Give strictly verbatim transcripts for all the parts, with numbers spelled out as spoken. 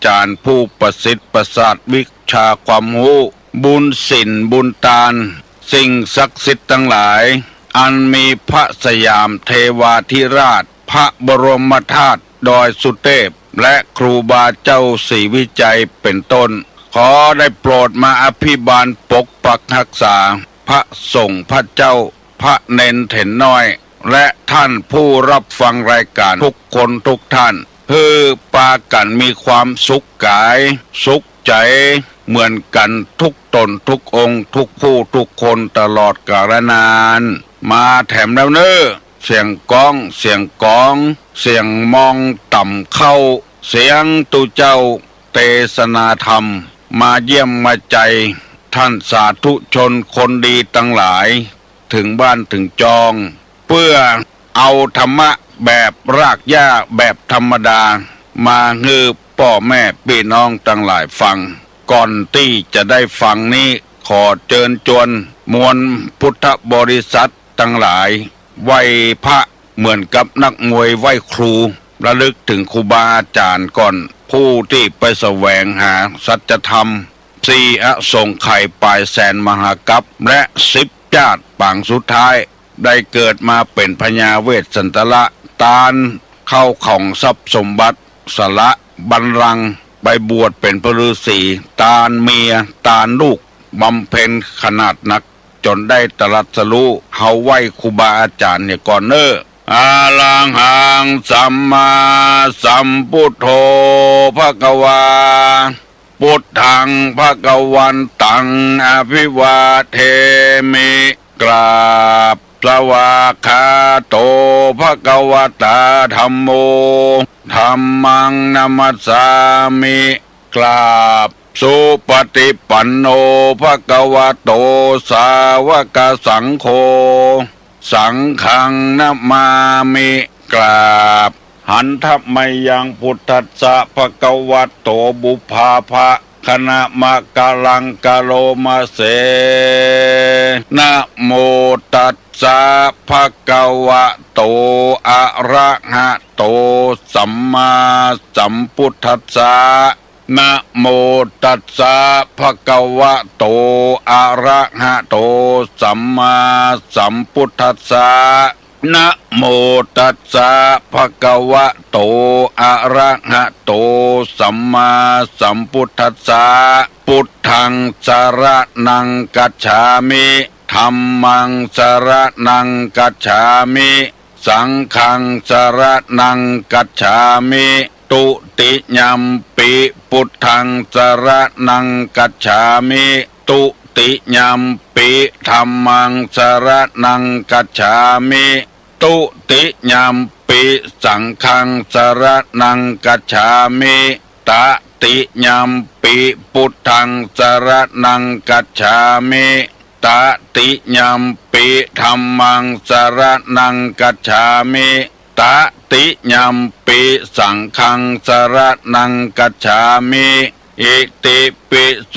จารย์ผู้ประสิทธิ์ประสาทวิชาความฮู้ บุญศีลบุญตาน สิ่งศักดิ์สิทธิ์ตังหลาย อันมีพระสยามเทวาธิราช พระบรมธาตุดอยสุเทพ และครูบาเจ้าศรีวิชัยเป็นต้น ขอได้โปรดมาอภิบาลปกปักรักษา พระสงฆ์พระเจ้า พระเณรเถรน้อย และท่านผู้รับฟังรายการทุกคนทุกท่าน หื้อปากั๋นมีความสุขก๋าย สุขใจ๋ เหมือนกั๋นทุกต๋นทุกองค์ ทุกผู้ทุกคนตลอดกาลนาน มาแถมแล้วเน่อ เสียงก้อง เสียงกอง เสียงมองต่ำเข้า เสียงตุ๊เจ้าเตสนาธรรม มาเยี่ยมมาใจ๋ ท่านสาธุชนคนดีตังหลาย เถิงบ้านเถิงจอง เปื้อเอาธรรมะแบบรากหญ้าแบบธรรมดา มาหื้อป้อแม่ปี้น้องตังหลายฟัง ก่อนตี้จะได้ฟังนี้ ขอเจิญจวนมวลพุทธบริษัทตังหลาย ไหว้พระเหมือนกับนักมวยไหว้ครู ระลึกเถิงครูบาอาจ๋ารย์ก่อน ผู้ตี้ไปแสวงหาสัจธรรม สี่อสงไขยป๋ายแสนมหากัป และสิบจาติปางสุดท้าย ได้เกิดมาเป๋นพญาเวสสันตละ ตานเข้าของทรัพย์สมบัติ สละบัลลังก์ ไปบวชเป๋นพระฤๅษี ตานเมีย ตานลูก บำเพ็ญขนาดนัก จ๋นได้ตรัสรู้ เฮาไหว้ครูบาอาจ๋ารย์เหียก่อนเน่อ อะระหังสัมมาสัมพุทโธ ภะคะวา พุทธัง ภะคะวันตัง อะภิวาเทมิ กราบ สวากขาโต ภะคะวะตา ธัมโม ธัมมัง นะมัสสามิ กราบ สุปฏิปันโน ภะคะวะโต สาวกสังโฆ สังฆัง นะมามิ กราบ หันทะมะยัง พุทธัสสะ ภะคะวะโต ปุพพาภะ คะนะมะกะลัง กะโรมะเส นะโมตัสสะ ภะคะวะโต อะระหะโต สัมมาสัมพุทธัสสะ นะโมตัสสะ ภะคะวะโต อะระหะโต สัมมาสัมพุทธัสสะ นะโมตัสสะ ภะคะวะโต อะระหะโต สัมมาสัมพุทธัสสะ พุทธัง สะระณัง คัจฉามิ ธัมมัง สะระณัง คัจฉามิ สังฆัง สะระณัง คัจฉามิ ตุติยัมปิ พุทธัง สะระณัง คัจฉามิ ตุติยัมปิ ธัมมัง สะระณัง คัจฉามิ ตุติยัมปิ สังฆัง สะระณัง คัจฉามิ ตะติยัมปิ พุทธัง สะระณัง คัจฉามิ ตะติยัมปิ ธัมมัง สะระณัง คัจฉามิ ตะติยัมปิ สังฆัง สะระณัง คัจฉามิ อิติปิโส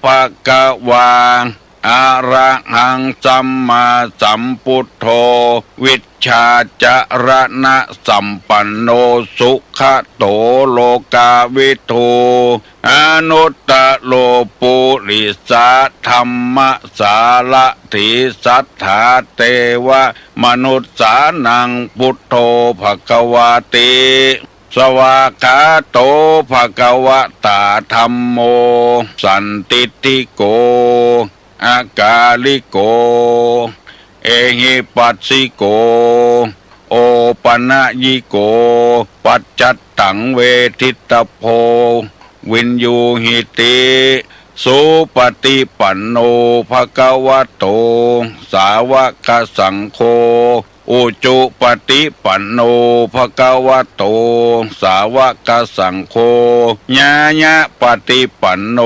ภะคะวา อะระหัง สัมมาสัมพุทโธ วิชชาจะระณะสัมปันโน สุขะโต โลกาวิทู อนุตตะโร ปุริสะธัมมะสารถี สัตถาเตวะมนุสสานัง พุทโธ ภะคะวาติ สวากขาโต ภะคะวะตา ธัมโม สันทิฏฐิโก อะกาลิโก เอหิปัสสิโก โอปะนะยิโก ปัจจัตตัง เวทิตะโพ วินยูหิติ สุปฏิปันโน ภะคะวะโต สาวะกะสังโฆ อุจุปฏิปันโน ภะคะวะโต สาวะกะสังโฆ ญาญะปฏิปันโน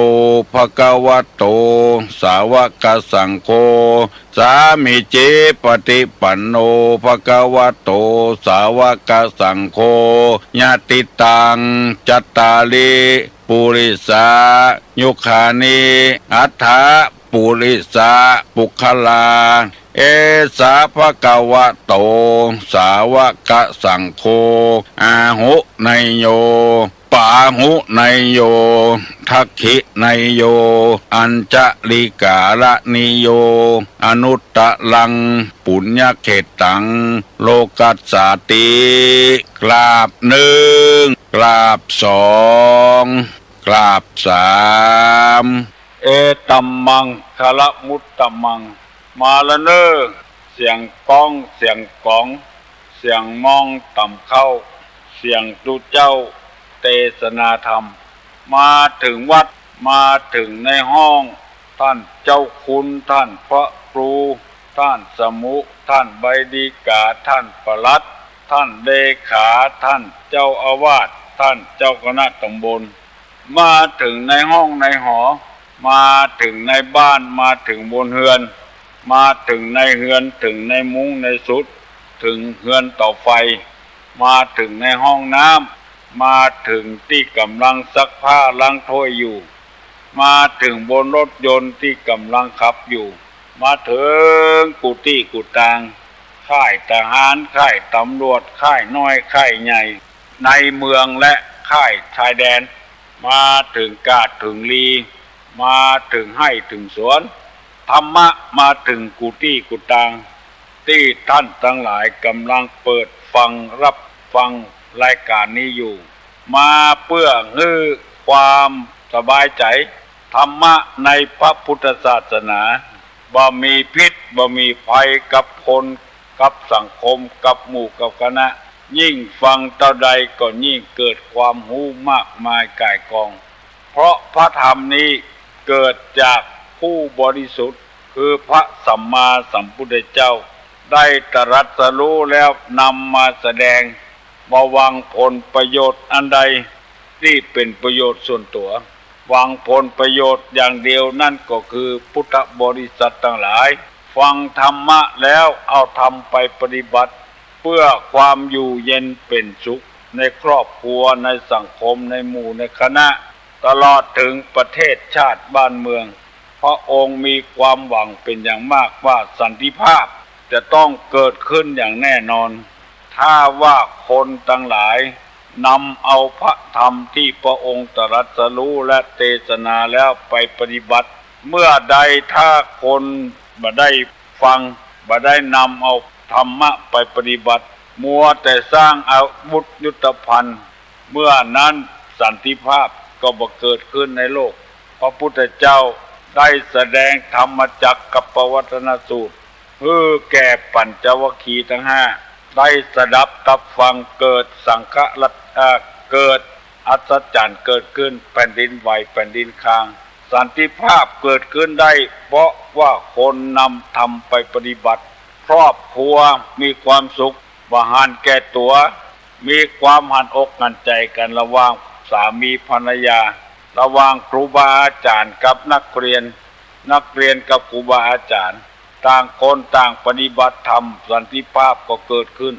ภะคะวะโต สาวะกะสังโฆ สามีจิปฏิปันโน ภะคะวะโต สาวะกะสังโฆ ยะติตัง จัตตาริ ปุริสายุคานิ อัฏฐะ ปุริสะปุคคลา เอสะ ภะคะวะโต สาวะกะสังโฆ อาหุเนยโย ป ปาหุเนยโย ทักขิเนยโย อัญชลิกาละเนยโย อนุตตรัง ปุญญเขตตัง โลกัสสาติ กราบหนึ่ง กราบสอง กราบสาม เอตัมมังคละมุตตมัง มาละเน่อ เสียงก้อง เสียงก๋อง เสียงมองต่ำเข้า เสียงตุ๊เจ้าเตสนาธรรม มาเถิงวัด มาเถิงในห้อง ต้านเจ้าคุณ ต้านพระครู ต้านสมุ ต้านใบดีกา ต้านปลัด ต้านเลขา ต้านเจ้าอาวาส ต้านเจ้าคณะตำบล มาเถิงในห้องในหอ มาเถิงในบ้าน มาเถิงบนเฮือน มาเถิงในเฮือน เถิงในมุ้งในสุด เถิงเฮือนเต๋าไฟ มาเถิงในห้องน้ำ มาเถิงตี้ก่ำลังซักผ้าล้างถ้วยอยู่ มาเถิงบนรถยนต์ตี้ก่ำลังขับอยู่ มาเถิงกู้ตี้กู้ตาง ค่ายทหาร ค่ายตำรวจ ค่ายน้อย ค่ายใหญ่ ในเมืองและค่ายชายแดน มาเถิงกาดเถิงรี มาเถิงไฮ่เถิงสวน ธรรมะมาเถิงกู้ตี้กู้ตาง ตี้ต้านตังหลายก่ำลังเปิดฟัง รับฟังรายก๋านนี้อยู่ มาเปื้อหื้อความสบายใจ๋ ธรรมะในพระพุทธศาสนา บ่มีพิษ บ่มีภัยกับคน กับสังคม กับหมู่กับคณะ ยิ่งฟังเต้าใดก็ยิ่งเกิดความฮู้มากมายก่ายกอง เพราะพระธรรมนี้เกิดจากผู้บริสุทธิ์ คือพระสัมมาสัมพุทธเจ้า ได้ตรัสรู้แล้วนำมาแสดง บ่หวังผลประโยชน์อันใดตี้เป๋นประโยชน์ส่วนตั๋ว หวังผลประโยชน์อย่างเดียว นั้นก็คือพุทธบริษัทตังหลาย ฟังธรรมะแล้วเอาธรรมไปปฏิบัติ เปื้อความอยู่เย็นเป๋นสุข ในครอบครัว ในสังคม ในหมู่ในคณะ ตลอดเถิงประเทศชาติบ้านเมือง พระองค์มีความหวังเป๋นอย่างมากว่าสันติภาพจะต้องเกิดขึ้นอย่างแน่นอน ถ้าว่าคนตังหลายนำเอาพระธรรมตี้พระองค์ตรัสรู้และเตสนาแล้วไปปฏิบัติ เมื่อใดถ้าคนบ่ได้ฟัง บ่ได้นำเอาธรรมะไปปฏิบัติ มัวแต่สร้างอาวุธยุทโธภัณฑ์ เมื่อนั้นสันติภาพก็บ่เกิดขึ้นในโลก พระพุทธเจ้าได้แสดงธรรมจักรกัปปวัตนสูตร หื้อแก่ปัญจวัคคีย์ตังห้า ได้สดับตับฟัง เกิดสังฆรัตน์ เอ่อ เกิดอัศจรรย์เกิดขึ้น แผ่นดินไหว แผ่นดินคลาง สันติภาพเกิดขึ้นได้ เพราะว่าคนนำธรรมไปปฏิบัติ ครอบครัวมีความสุข บ่หันแก่ตั๋ว มีความหันอกหันใจ๋กั๋นระหว่างสามีภรรยา ระหว่างครูบาอาจ๋ารย์กับนักเรียน นักเรียนกับครูบาอาจ๋ารย์ ต่างคนต่างปฏิบัติธรรม สันติภาพก็เกิดขึ้น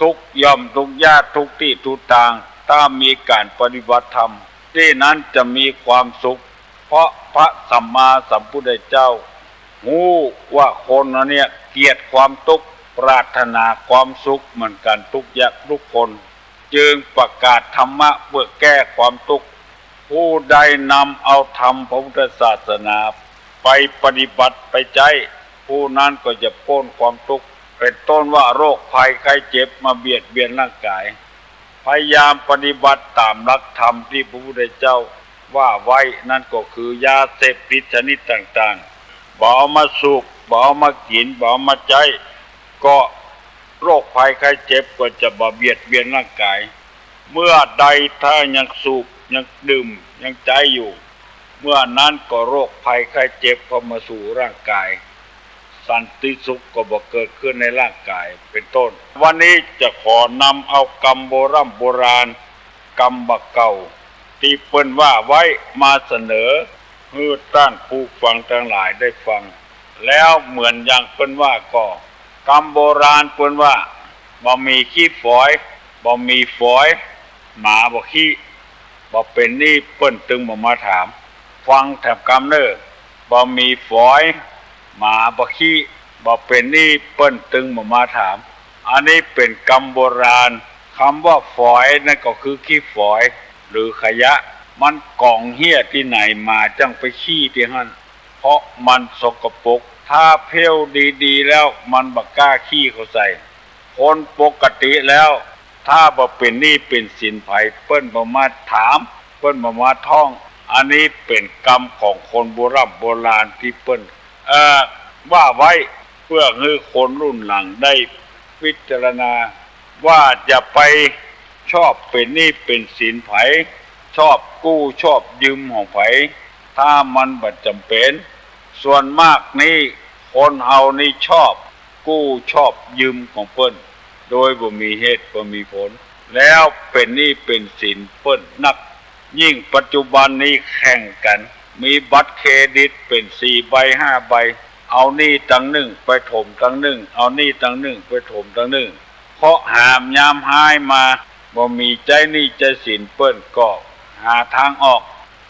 ทุกหย่อมทุกหญ้าทุกตี้ทุกตาง ถ้ามีก๋านปฏิบัติธรรม ตี้นั้นจะมีความสุข เพราะพระสัมมาสัมพุทธเจ้า ฮู้ว่าคนอันเนี้ยเกลียดความตุ๊กข์ ปรารถนาความสุขเหมือนกั๋นทุกอย่างทุกคน จึงประกาศธรรมะเปื้อแก้ความตุ๊กข์ ผู้ใดนำเอาธรรมพระพุทธศาสนาไปปฏิบัติไปใจ๊ ผู้นั้นก็จะป๊นความตุ๊กข์ เป๋นต้นว่าโรคภัยไข้เจ็บมาเบียดเบียนร่างก๋าย พยายามปฏิบัติต๋ามหลักธรรมตี้พระพุทธเจ้าว่าไว้ นั้นก็คือยาเสพติดชนิดต่างๆ บ่เอามาสูบ บ่เอามากิ๋น บ่เอามาใจ๊ ก็โรคภัยไข้เจ็บก็จะบ่เบียดเบียนร่างก๋าย เมื่อใดถ้ายังสูบ ยังดื่ม ยังใจ๊อยู่ เมื่อนั้นก็โรคภัยไข้เจ็บเข้ามาสู่ร่างก๋าย สันติสุขก็บ่เกิดขึ้นในร่างก๋าย เป๋นต้น วันนี้จะขอนำเอากำโบร่ำโบราณ กำบ่าเก่า ตี้เปิ้นว่าไว้มาเสนอ หื้อต้านผู้ฟังตังหลายได้ฟัง แล้วเหมือนอย่างเปิ้นว่าก่อ กำโบราณเปิ้นว่า บ่มีขี้ฝอย บ่มีฝอย หมาบ่ขี้ บ่เป๋นนี่เปิ้นตึงบ่มาถาม ฟังแถมกำเน่อ บ่มีฝอย หมาบ่ขี้ บ่เป๋นนี่เปิ้นตึงบ่มาถาม อันนี้เป๋นกำโบราณ กำว่าฝอยนั้นก็คือขี้ฝอย หรือขยะ มันก๋องเฮี้ยตี้ไหนหมาจั้งไปขี้ตี้หั้น เพราะมันสกปรก ถ้าเผ้าดีๆ แล้วมันบ่กล้าขี้เข้าใส่ คนปกติแล้ว ถ้าบ่เป๋นหนี้เป๋นสินใผ เปิ้นบ่มาถาม เปิ้นบ่มาท้อง อันนี้เป๋นกรรมของคนโบร่ำโบราณตี้เปิ้น เอ่อ ว่าไว้ เปื้อหื้อคนรุ่นหลังได้พิจารณา ว่าอย่าไปชอบเป๋นหนี้เป๋นสินใผ ชอบกู้ชอบยืมของใผ ถ้ามันบ่จ๋ำเป๋น ส่วนมากนี้ คนเฮานี้ชอบกู้ชอบยืมของเปิ้น โดยบ่มีเหตุบ่มีผล แล้วเป๋นหนี้เป๋นสินเปิ้นนัก ยิ่งปัจจุบันนี้แข่งกั๋น มีบัตรเครดิตเป๋นสี่ใบห้าใบ เอาหนี้ตังนึ่งไปถมตังนึ่ง เอาหนี้ตังนึ่งไปถมตังนึ่ง เคราะห์หามยามฮ้ายมา บ่มีใจ๊หนี้ใจ๊สินเปิ้นก็หาตางออก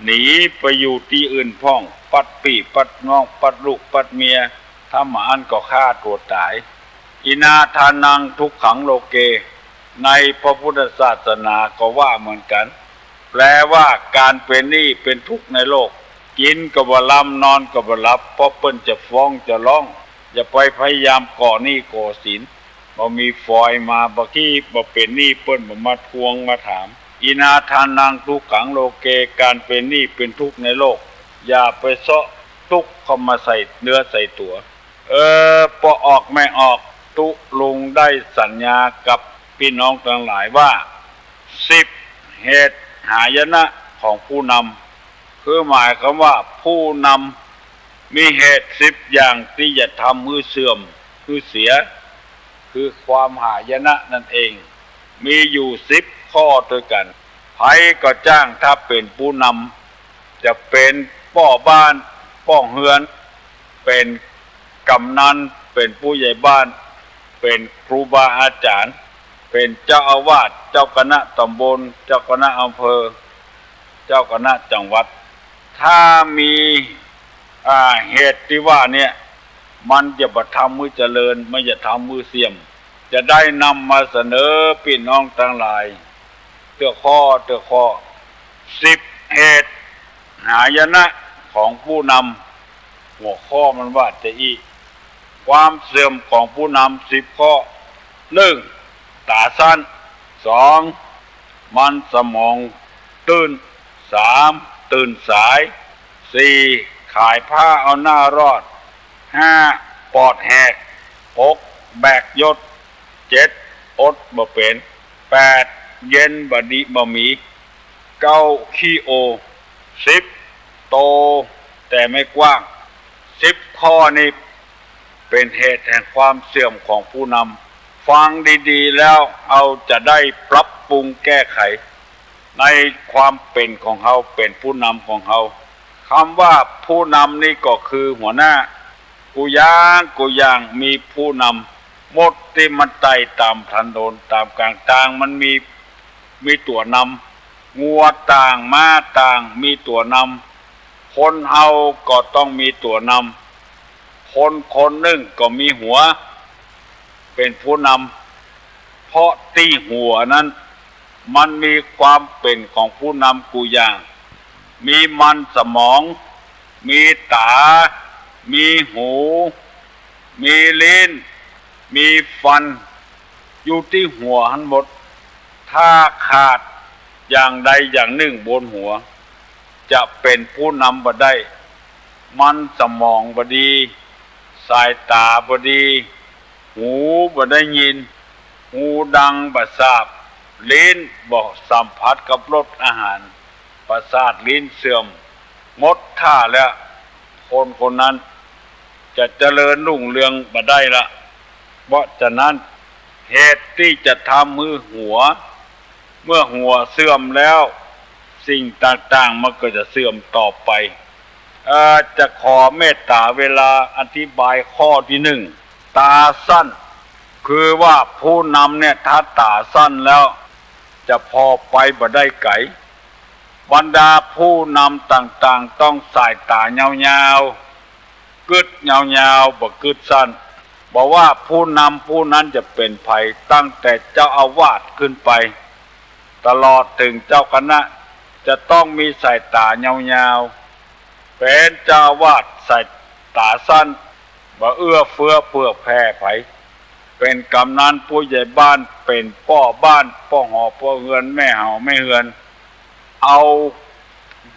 หนีไปอยู่ตี้อื่นพ่อง ปัดปี้ปัดน้อง ปัดลูกปัดเมีย ถ้าบ่อั้นก็ฆ่าตั๋วต๋าย อินาทานัง ทุกขัง โลเก ในพระพุทธศาสนาก็ว่าเหมือนกั๋น แปลว่าก๋านเป๋นหนี้เป๋นทุกข์ในโลก กิ๋นก็บ่ลำ นอนก็บ่หลับ เพราะเปิ้นจะฟ้องจะร้อง อย่าไปพยายามก่อหนี้ก่อสิน บ่มีฝอยมา บ่กี้บ่เป๋นหนี้เปิ้นบ่มาทวงมาถาม อินาทานัง ทุกขัง โลเก ก๋านเป๋นหนี้เป๋นทุกข์ในโลก อย่าไปเซาะตุ๊กข์เข้ามาใส่เนื้อใส่ตั๋ว เออ ป้อออกแม่ออก ตุ๊ลุงได้สัญญากับปี้น้องตังหลายว่า สิบ เหตุหายนะของผู้นำ คือหมายความว่าผู้นำมีเหตุสิบอย่างตี้จะทำหื้อเสื่อมหื้อเสีย คือความหายนะนั่นเอง มีอยู่สิบข้อตวยกั๋น ใผก็จ้าง ถ้าเป๋นผู้นำ จะเป๋นป้อบ้านป้อเฮือน เป๋นกำนัน เป๋นผู้ใหญ่บ้าน เป๋นครูบาอาจ๋ารย์ เป๋นเจ้าอาวาส เจ้าคณะต๋ำบล เจ้าคณะอำเภอ เจ้าคณะจังหวัด ถ้ามี อ่า เหตุตี้ว่าเนี่ย มันจะบ่ทำหื้อเจริญ มันจะทำหื้อเสื่อม จะได้นำมาเสนอปี้น้องตังหลาย เตื้อข้อ เตื้อข้อ สิบ เหตุหายนะของผู้นำ หัวข้อมันว่าจะอี้ ความเสื่อมของผู้นำสิบข้อ นึ่ง ต๋าสั้น สอง มันสมองตื้น สาม ตื่นสาย สี่ ขายผ้าเอาหน้ารอด ห้า ปอดแหก หก แบกยศ เจ็ด อดบ่เป๋น แปด เย็นบ่ดีบ่มี เก้า ขี้โอ สิบ โตแต่ไม่กว้าง สิบข้อนี้เป๋นเหตุแห่งความเสื่อมของผู้นำ ฟังดีๆ แล้วเฮาจะได้ปรับปรุงแก้ไข ในความเป๋นของเฮา เป๋นผู้นำของเฮา กำว่าผู้นำนี้ก็คือหัวหน้า กู้อย่างกู้อย่างมีผู้นำ มดตี้มันไต่ต๋ามถนนต๋ามก๋างตางมันมี มีตั๋วนำ งัวต่างม้าต่างมีตั๋วนำ คนเฮาก็ต้องมีตั๋วนำ คนคนนึ่งก็มีหัว เป๋นผู้นำ เพราะตี้หัวนั้น มันมีความเป๋นของผู้นำกู้อย่าง มีมันสมอง มีต๋า มีหู มีลิ้น มีฟัน อยู่ตี้หัวหั้นหมด ถ้าขาดอย่างใดอย่างนึ่งบนหัว จะเป๋นผู้นำบ่ได้ มันสมองบ่ดี สายต๋าบ่ดี หูบ่ได้ยิน ฮูดังบ่สาบ ลิ้นบ่สัมผัสกับรสอาหาร ประสาทลิ้นเสื่อมหมดท่าแล้ว คนคนนั้นจะเจริญรุ่งเรืองบ่ได้ละ เพราะฉะนั้น เหตุตี้จะทำหื้อหัว เมื่อหัวเสื่อมแล้ว สิ่งต่างๆ มันก็จะเสื่อมต่อไป เอ่อ จะขอเมตต๋าเวลาอธิบายข้อตี้นึ่ง ต๋าสั้น คือว่าผู้นำเนี่ย ถ้าต๋าสั้นแล้ว จะผ่อไปบ่ได้ไก๋ บรรดาผู้นำต่างๆ ต้องสายต๋ายาวๆ กึ๊ดยาวๆ บ่กึ๊ดสั้น บ่ว่าผู้นำผู้นั้นจะเป๋นใผ ตั้งแต่เจ้าอาวาสขึ้นไป ตลอดเถิงเจ้าคณะ จะต้องมีสายต๋ายาวๆ เป๋นเจ้าอาวาสสายต๋าสั้น บ่เอื้อเฟื้อเผื่อแผ่ใผ เป๋นกำนันผู้ใหญ่บ้าน เป๋นป้อบ้าน ป้อหอป้อเฮือน แม่หอแม่เฮือน เอา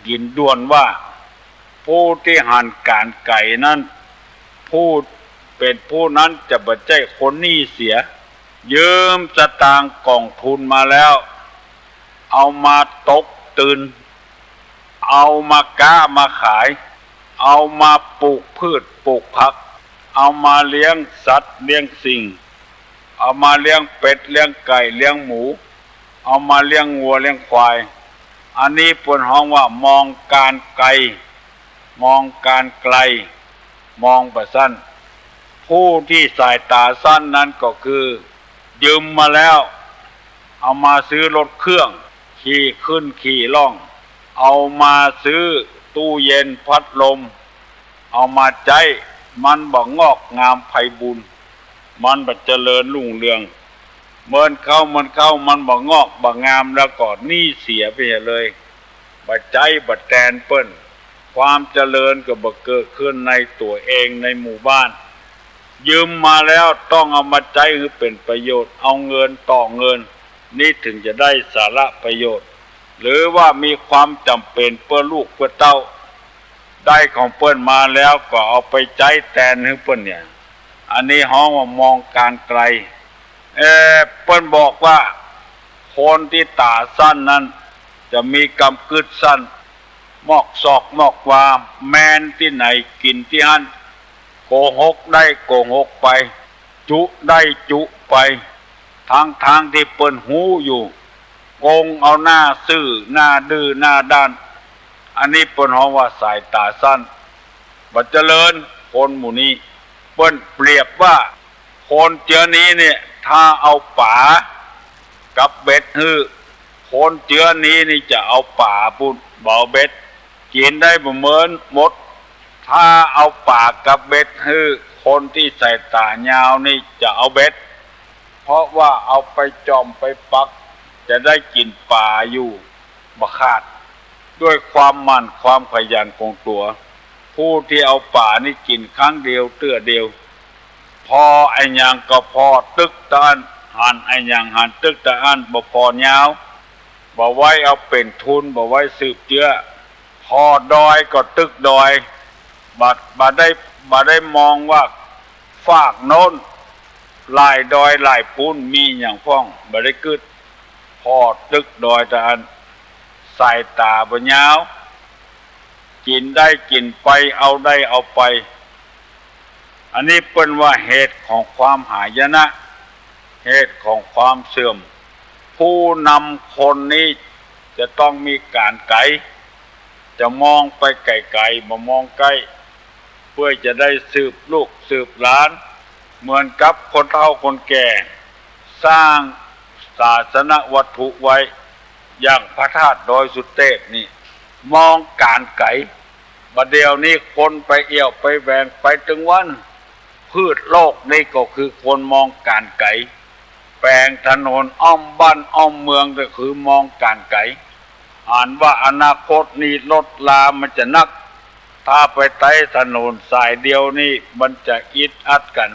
กิ๋นด่วนว่า ผู้ตี้หันก๋านไก๋นั้น ผู้ เป๋นผู้นั้นจะบ่ใจ้คนหนี้เสีย ยืมสตางค์ก๋องทุนมาแล้ว เอามาตกตื่น เอามาก๊ามาขาย เอามาปลูกพืชปลูกผัก เอามาเลี้ยงสัตว์เลี้ยงสิ่ง เอามาเลี้ยงเป็ดเลี้ยงไก่เลี้ยงหมู เอามาเลี้ยงงัวเลี้ยงควาย อันนี้เปิ้นฮ้องว่ามองก๋านไก๋ มองก๋านไก๋ มองไปสั้น ผู้ตี้สายต๋าสั้นนั้นก็คือ ยืมมาแล้ว เอามาซื้อรถเครื่อง ขี่ขึ้นขี่ล่อง เอามาซื้อตู้เย็นพัดลม เอามาใจ๊ มันบ่งอกงามไพบูลย์ มันบ่เจริญรุ่งเรือง เหมือนเขา เหมือนเขา มันบ่งอกบ่งาม แล้วก็หนี้เสียไปเลย บ่ใจ๊บ่แตนเปิ้น ความเจริญก็บ่เกิดขึ้นในตั๋วเองในหมู่บ้าน ยืมมาแล้วต้องเอามาใจ๊หื้อเป๋นประโยชน์ เอาเงินต่อเงิน นี่ถึงจะได้สาระประโยชน์ หรือว่ามีความจ๋ำเป๋นเปื้อลูกเปื้อเต้า ได้ของเปิ้นมาแล้วก็เอาไปใจ๊แตนหื้อเปิ้นเนี่ย อันนี้ฮ้องว่ามองก๋านไก๋ เอ่อ เปิ้นบอกว่า คนตี้ต๋าสั้นนั้น จะมีกำกึ๊ดสั้น มอกซอกมอกวา แมนตี้ไหนกิ๋นตี้หั้น โกหกได้โกหกไป จุได้จุไป ตังๆ ตี้เปิ้นฮู้อยู่ โกงเอาหน้าซื่อ หน้าดื้อ หน้าด้าน อันนี้เปิ้นฮ้องว่าสายต๋าสั้น บ่เจริญ คนหมู่นี้ เปิ้นเปรียบว่า คนเจื้อนี้เนี่ย ถ้าเอาป๋ากับเบ็ดหื้อ คนเจื้อนี้นี่จะเอาป๋าปู้น บ่เอาเบ็ด กิ๋นได้บ่เมินหมด ถ้าเอาป๋ากับเบ็ดหื้อ คนตี้สายต๋ายาวนี่จะเอาเบ็ด เพราะว่าเอาไปจ่อมไปปัก จะได้กิ๋นป๋าอยู่บ่ขาด ด้วยความหมั่นความขยันของตั๋ว ผู้ตี้เอาป๋านี่กิ๋นครั้งเดียวเตื้อเดียว ผ่ออะหยังก็ผ่อตึกตะอั้น หันอะหยังหันตึกตะอั้น บ่ผ่อยาว บ่ไว้เอาเป๋นทุน บ่ไว้สืบเจื้อ ผ่อดอยก็ตึกดอย บ่ บ่ได้ บ่ได้มองว่าฟากโน้น หลายดอยหลายปู๊นมีหยังพ่อง บ่ได้กึ๊ด ผ่อตึกดอยตะอั้น สายต๋าบ่ยาว กิ๋นได้กิ๋นไป เอาได้เอาไป อันนี้เปิ้นว่าเหตุของความหายนะ เหตุของความเสื่อม ผู้นำคนนี้จะต้องมีก๋านไก๋ จะมองไปไก๋ๆ บ่มองใก้ เปื้อจะได้สืบลูกสืบหลาน เหมือนกับคนเฒ่าคนแก่ สร้างศาสนวัตถุไว้ อย่างพระธาตุดอยสุเตพนี่ มองก๋านไก๋ บ่าเดี่ยวนี้คนไปเอี่ยวไปแหวงไปตึงวัน พืชโลกนี่ก็คือคนมองก๋านไก๋ แป๋งถนนอ้อมบ้านอ้อมเมืองก็คือมองก๋านไก๋ หันว่าอนาคตนี้รถรามันจะนัก ถ้าไปไต้ถนนสายเดียวนี่มันจะอิดอัดกั๋น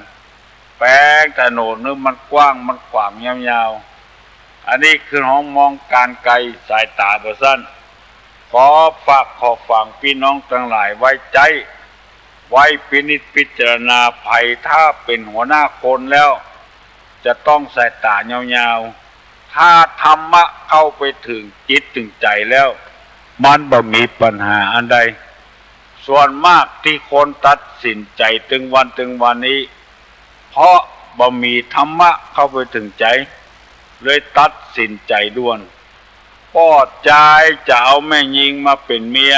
แป๋งถนนหื้อมันกว้างมันขวางยาวๆ อันนี้คือฮ้องมองก๋านไก๋ สายต๋าบ่สั้น ขอฝากขอฝังปี้น้องตังหลายไว้ใจ๊ ไว้พินิจพิจารณา ใผถ้าเป๋นหัวหน้าคนแล้ว จะต้องสายต๋ายาวๆ ถ้าธรรมะเข้าไปถึงจิตถึงใจ๋แล้ว มันบ่มีปัญหาอันใด ส่วนมากตี้คนตัดสินใจ๋ตึงวันตึงวันนี้ เพราะบ่มีธรรมะเข้าไปถึงใจ๋ เลยตัดสินใจ๋ด่วน ป้อจายจะเอาแม่ญิงมาเป๋นเมีย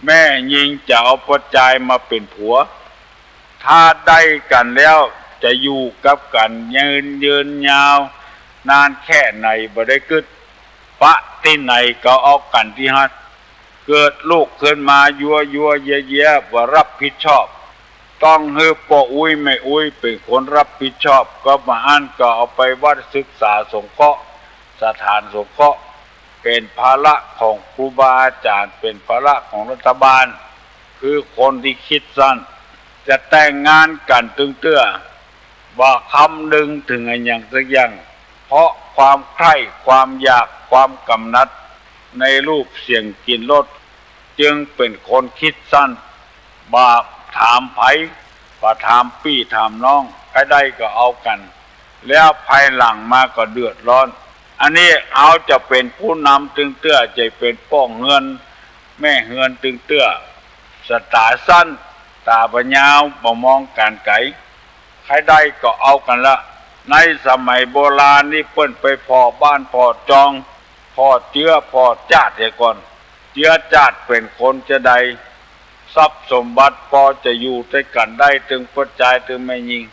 แม่ญิงจะเอาป้อจายมาเป๋นผัว ถ้าได้กั๋นแล้วจะอยู่กับกั๋นยืน ยืนยาว นานแค่ไหนบ่ได้กึ๊ด ปะตี้ไหนก็เอากั๋นตี้หั้น เกิดลูกขึ้นมายัวยัวเยียเยียบ่รับผิดชอบ ต้องหื้อป้ออุ๊ยแม่อุ๊ยเป๋นคนรับผิดชอบ ก็บ่อั้นก็เอาไปวัดศึกษาสงเคราะห์ สถานสงเคราะห์ เป๋นภาระของครูบาอาจ๋ารย์ เป๋นภาระของรัฐบาล คือคนตี้กึ๊ดสั้น จะแต่งงานกั๋นตึงเตื้อ บ่าคำนึงเถิงอะหยังสักอย่าง เพราะความใคร่ ความอยาก ความกำหนัด ในรูปเสียงกลิ่นรส จึงเป๋นคนกึ๊ดสั้น บ่ถามใผ บ่ถามปี้ถามน้อง ใผได้ก็เอากั๋น แล้วภายหลังมาก็เดือดร้อน อันนี้เฮาจะเป๋นผู้นำตึงเตื้อ จะเป๋นป้อเฮือนแม่เฮือนตึงเตื้อ สายต๋าสั้น ต๋าบ่ยาว บ่มองก๋านไก๋ ใผได้ก็เอากั๋นละ ในสมัยโบราณนี้เปิ้นไปผ่อบ้านผ่อจอง ผ่อเจื๊อผ่อจ้าดเหียก่อน เจื๊อจ้าดเป๋นคนจาใด ทรัพย์สมบัติปอจะอยู่ตวยกั๋นได้ตึงป้อจายตึงแม่ญิง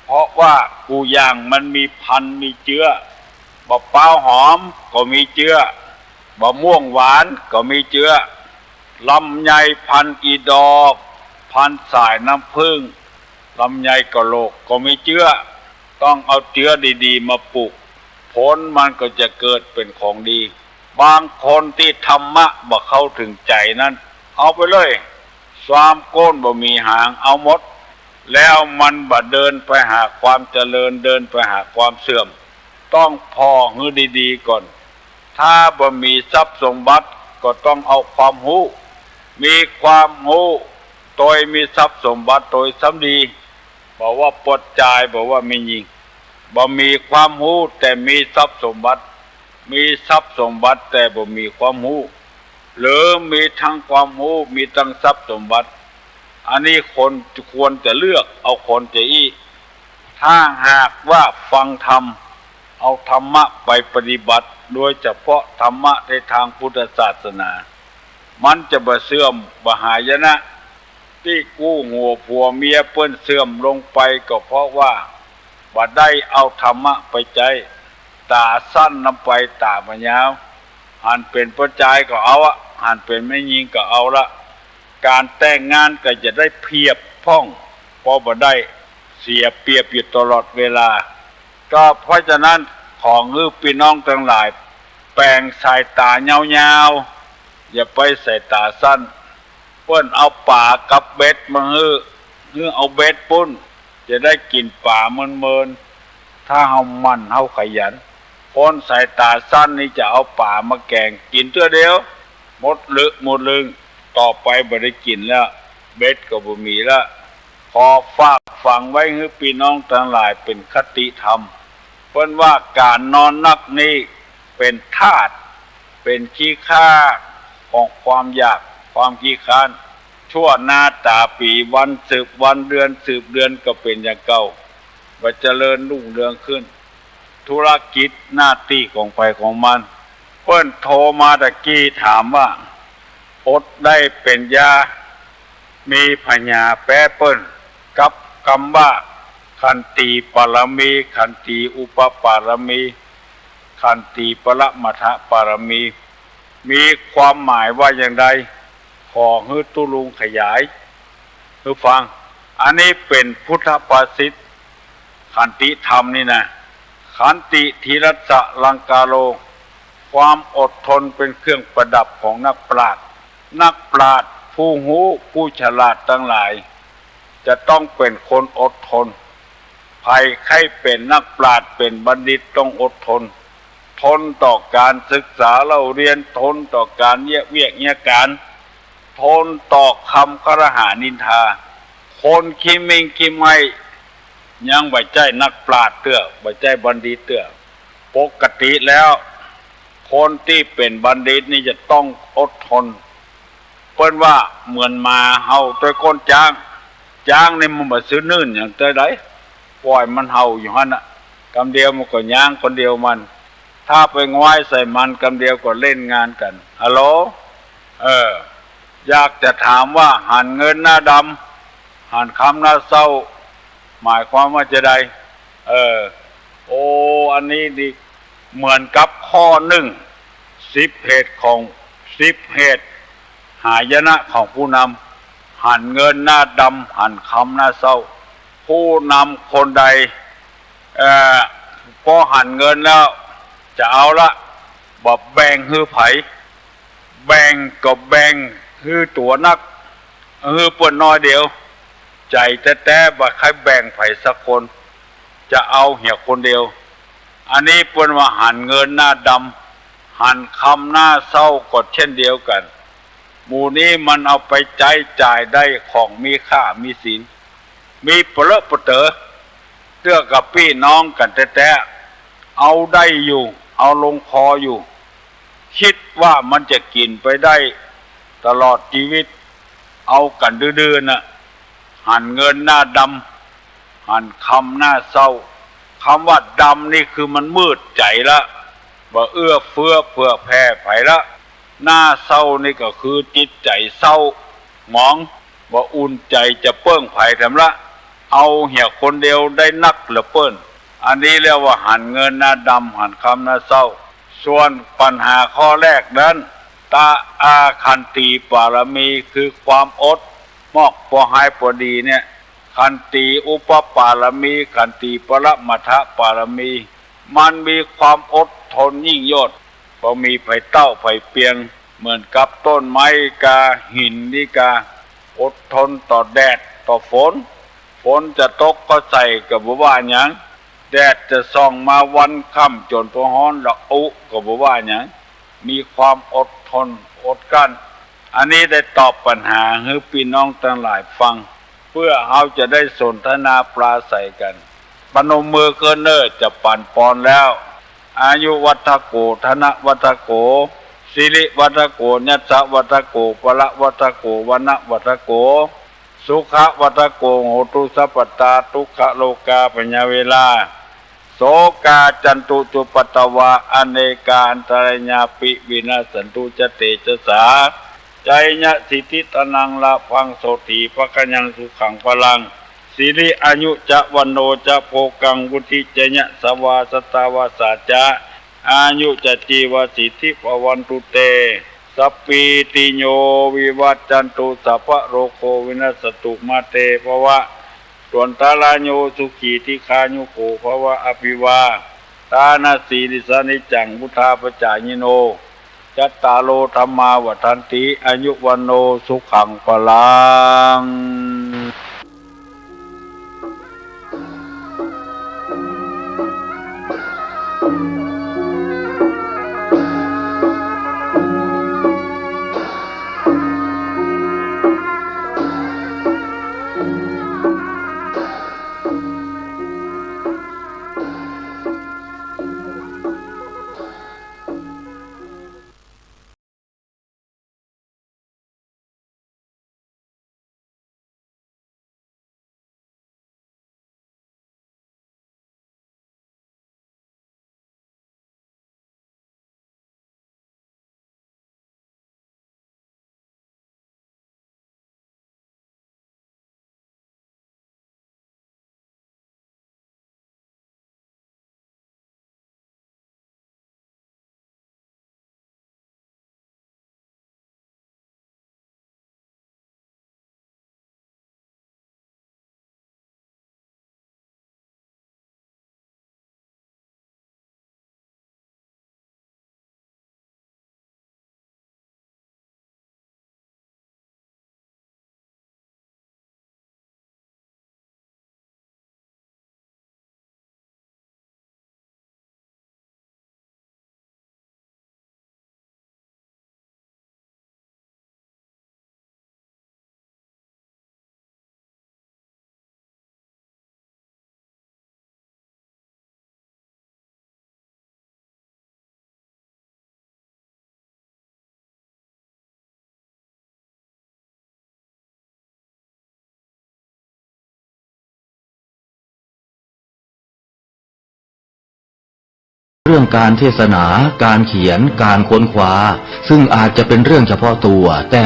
เพราะว่ากู้อย่างมันมีพันธุ์มีเจื๊อ บ่ปาวหอมก็มีเจื๊อ บ่ม่วงหวานก็มีเจื๊อ ลำไยพันธุ์อีดอก พันธุ์สายน้ำผึ้ง ลำไยกะโหลกก็มีเจื๊อ ต้องเอาเจื๊อดีๆ มาปลูก ผลมันก็จะเกิดเป๋นของดี บางคนตี้ธรรมะบ่เข้าเถิงใจ๋นั้น เอาไปเลย ซามโก้นบ่มีหาง เอาหมด แล้วมันบ่เดินไปหาความเจริญ เดินไปหาความเสื่อม ต้องผ่อหื้อดีๆ ก่อน ถ้าบ่มีทรัพย์สมบัติก็ต้องเอาความฮู้ มีความฮู้ โตยมีทรัพย์สมบัติโตยซ้ำดี บ่ว่าป้อจาย บ่ว่าแม่ญิง บ่มีความฮู้แต่มีทรัพย์สมบัติ มีทรัพย์สมบัติแต่บ่มีความฮู้ หรือมีตึงความฮู้ มีตึงทรัพย์สมบัติ อันนี้คนควรจะเลือกเอาคนจาอี้ ถ้าหากว่าฟังธรรม เอาธรรมะไปปฏิบัติ โดยเฉพาะธรรมะในตางพุทธศาสนา มันจะบ่เสื่อม บ่หายนะ ตี้กู้หัวผัวเมียเปิ้นเสื่อมลงไปก็เพราะว่า บ่ได้เอาธรรมะไปใจ๊ ต๋าสั้นนำไปต๋าบ่ยาว หันเป๋นป้อจายก็เอาอะ หันเป๋นแม่ญิงก็เอาละ ก๋านแต่งงานก็จะได้เปรียบพ่อง ปอบ่ได้เสียเปรียบอยู่ตลอดเวลา ก็เพราะฉะนั้นขอหื้อปี้น้องตังหลาย แป๋งสายต๋ายาวๆ อย่าไปสายต๋าสั้น เปิ้นเอาป๋ากับเบ็ดมาหื้อ หื้อเอาเบ็ดปุ้น จะได้กิ๋นป๋าเมินๆ ถ้าเฮาหมั่นเฮาขยัน คนสายต๋าสั้นนี่จะเอาป๋ามาแก๋งกิ๋นเตื้อเดียว หมดลึกหมดลึง ต่อไปบ่ได้กิ๋นแล้ว เบ็ดก็บ่มีแล้ว ขอฝากฝังไว้หื้อปี้น้องตังหลายเป๋นคติธรรม เปิ้นว่าก๋านนอนนักนี่เป๋นธาตุ เป๋นขี้ข้าของความอยาก ความขี้คร้าน ชั่วนาต๋าปี๋ วันสืบวัน เดือนสืบเดือนก็เป๋นอย่างเก่า บ่เจริญรุ่งเรืองขึ้น ธุรกิจหน้าตี้ของใผของมัน เปิ้นโทรมาตะกี้ถามว่า อดได้เป๋นยา มีผญาแป๊เปิ้น กับกำว่า ขันติปารมี ขันติอุปปารมี ขันติปรมัตถปารมี มีความหมายว่าอย่างใด ขอหื้อตุ๊ลุงขยายหื้อฟัง อันนี้เป๋นพุทธภาษิต ขันติธรรมนี่นะ ขันติ ธีรสสะลังกาโร ความอดทนเป๋นเครื่องประดับของนักปราชญ์ นักปราชญ์ ผู้ฮู้ ผู้ฉลาดตังหลาย จะต้องเป๋นคนอดทน ใผใค่เป๋นนักปราชญ์ เป๋นบัณฑิตต้องอดทน ทนต่อก๋านศึกษาเล่าเรียน ทนต่อก๋านเยียะเวียกเยียะก๋าน ทนต่อคำครหานินทา คนขี้หมิ่นขี้ไม้ ยังบ่ใจ้นักปราชญ์เตื้อ บ่ใจ้บัณฑิตเตื้อ ปกติแล้ว คนตี้เป๋นบัณฑิตนี่จะต้องอดทน เปิ้นว่าเหมือนหมาเห่าตวยก้นจ๊าง จ๊างนี่มันบ่ซื่อนื่นหยังเตื้อใด ป่อยมันเห่าอยู่หั้นน่ะ กำเดียวมันก็ย้างคนเดียวมัน ถ้าไปงว้ายใส่มันกำเดียวก็เล่นงานกั๋น ฮัลโหล เออ อยากจะถามว่าหันเงินหน้าดำ หันคำหน้าเศร้า หมายความว่าจาใด เออ โอ้ อันนี้นี่เหมือนกับข้อนึ่ง สิบเหตุของ สิบเหตุหายนะของผู้นำ หันเงินหน้าดำ หันคำหน้าเศร้า ผู้นำคนใด เอ่อ ปอหันเงินแล้ว จะเอาละ บ่แบ่งหื้อใผ แบ่งก็แบ่งหื้อตั๋วนัก หื้อเปิ้นน้อยเดียว ใจ๋แต๊ๆ บ่ใค่แบ่งใผสักคน จะเอาเหียคนเดียว อันนี้เปิ้นว่าหันเงินหน้าดำ หันคำหน้าเศร้าก็เช่นเดียวกั๋น หมู่นี้มันเอาไปใจ๊จ่ายได้ของมีค่ามีศีล มีปะเลอะปะเต๋อ เตื้อกับปี้น้องกั๋นแต๊ๆ เอาได้อยู่ เอาลงคออยู่ กึ๊ดว่ามันจะกิ๋นไปได้ตลอดจีวิต เอากั๋นดื้อๆ น่ะ หันเงินหน้าดำ หันคำหน้าเศร้า กำว่าดำนี่คือมันมืดใจ๋ละ บ่เอื้อเฟื้อเผื่อแผ่ใผละ หน้าเศร้านี่ก็คือจิตใจ๋เศร้าหมอง บ่อุ่นใจ๋จะเปิ้งใผแถมละ เอาเหียคนเดียวได้นักเหลือเปิ้น อันนี้เรียกว่าหันเงินหน้าดำ หันคำหน้าเศร้า ส่วนปัญหาข้อแรกนั้น ตะ อา ขันติปารมี คือความอด มอกปอฮายปอดีเนี่ย ขันติอุปปารมี ขันติปรมัตถปารมี มันมีความอดทนยิ่งยวด บ่มีใผเต้าใผเปียง เหมือนกับต้นไม้กา หินนี่กา อดทนต่อแดดต่อฝน ฝนจะตกก็ใส่ก็บ่ว่าหยัง แดดจะส่องมาวันค่ำจ๋นปะฮ้อนละอุก็บ่ว่าหยัง มีความอดทนอดกลั้น อันนี้ได้ตอบปัญหาหื้อปี้น้องตังหลายฟัง เปื้อเฮาจะได้สนทนาปราศรัยกั๋น ปนมมือเก้อเน่อ จะปั๋นปอนแล้ว อายุวัฑโฆ ธนวัฑโฆ สิริวัฑโฆ ยัสสะวัฑโฆ พละวัฑโฆ วรณะวัฑโฆ สุขะวัฑโฆ โหตุสัพพะตา ทุกขะโรคาพยาเวรา โศกา จันตุ จุปปัตตวา อเนกา อันตะรายาปิ วินัสสันตุ จะเตจะสา จายะสิทธิ ธนัง ลาภัง โสตถี ภะคะยัง สุขัง พลัง สิริ อายุ จะ วัณโณ จะ โภคัง วุฑฒิ จะ ยะสะวา สะตะวาสา จะ อายุ จะ จีวะ สิทธิ ภะวันตุ เต สัพพีติโย วิวัชชันตุ สัพพะโรโค วินัสสันตุ มา เต ภะวะ ตวันตะราโย สุขี ทีฆายุโก ภะวะ อภิวาทานะสีลิสสะ นิจจัง วุฑฒาปะจายิโน จัตตาโร ธัมมา วัฑฒันติ อายุ วัณโณ สุขัง พลัง เรื่องการเทศนา การเขียน การค้นคว้า ซึ่งอาจจะเป็นเรื่องเฉพาะตัว แต่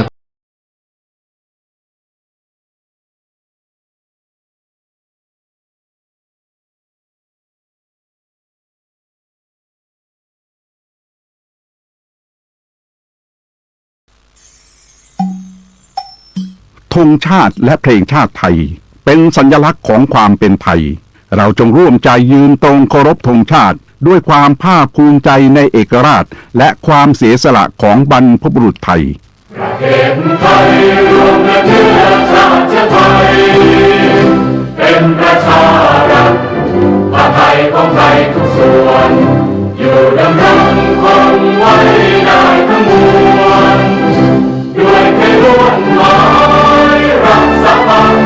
ธงชาติและเพลงชาติไทย เป็นสัญลักษณ์ของความเป็นไทย เราจงร่วมใจยืนตรงเคารพธงชาติ ด้วยความภาคภูมิใจในเอกราชและความเสียสละของบรรพบุรุษไทย ประเทศไทยรวมและเชื้อชาติไทย เป็นประชารัฐ ผ้าไทยของไทยทุกส่วน อยู่ดำรงคงไว้ได้ทั้งมวล ด้วยไทยล้วนหมายรักสถาบัน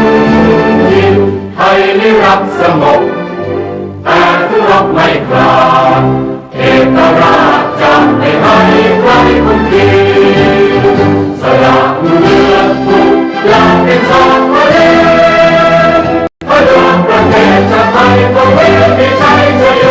ไทยนิรักสงบ แต่ถึงรบไม่ขาด เอกราชจะไม่ให้ใครคุมขีด สละเลือดทุกอย่างเป็นชาติทะเล พระยาประเทศชาติไทย พระเวทวิชัยชโย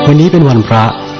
วันนี้เป็นวันพระ